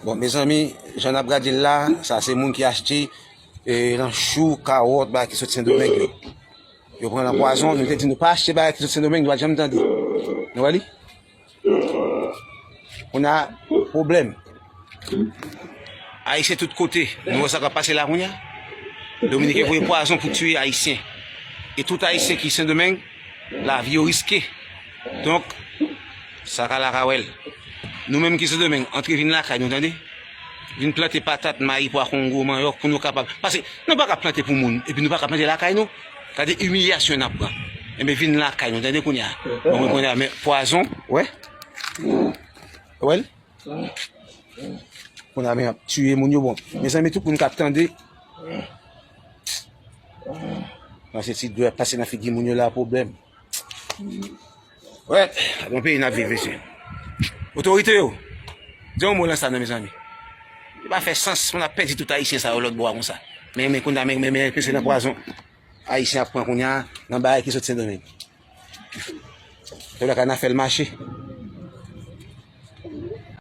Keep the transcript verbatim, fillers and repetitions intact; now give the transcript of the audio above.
Bon, mezanmi, jan n ap gade l la, sa se moun ki achte e, nan chou, kawòt, bagay ki soti Sendomeng yo. Yo pran nan pwazon, nou te di nou pa achte bagay ki soti Sendomeng, nou pa t janm tande. Nou wè li? Kounye a, pwoblèm. Ayisyen tout kote, nou wè sa k ap pase la kounye a. Dominiken voye pwazon pou tiye Ayisyen. E tout Ayisyen ki Sendomeng, lavi yo riske. Donk, sa ka la ka wè l. Nou menm ki Sendomeng, antre vin lakay nou, tande? Vin plante patat, mayi, pwa kongo, manyòk pou nou kapab. Paske nou pa ka plante pou moun, epi nou pa ka plante lakay nou. Gade imilyasyon n ap pran. Enben, vin lakay nou, tande kounye a. Bon, kounye a, men pwazon, wè? Wè l? Kounye a, men ap tiye moun yo, bon. Mezanmi, tout moun k ap tande. Nan se ti dwèt pase nan figi moun yo la, pwoblèm. Wè, nan peyi n ap viv, mesye. Otorite yo, di yon mo lan sa non, mezanmi. Li pa fè sans pou n ap pèdi tout Ayisyen sa yo lòt bò a konsa. Men, men, kounye a, men, men, men, peze nan pwazon. Ayisyen ap pran kounye a, nan bagay ki soti Sendomeng. Tèlè ka n a fè l mache.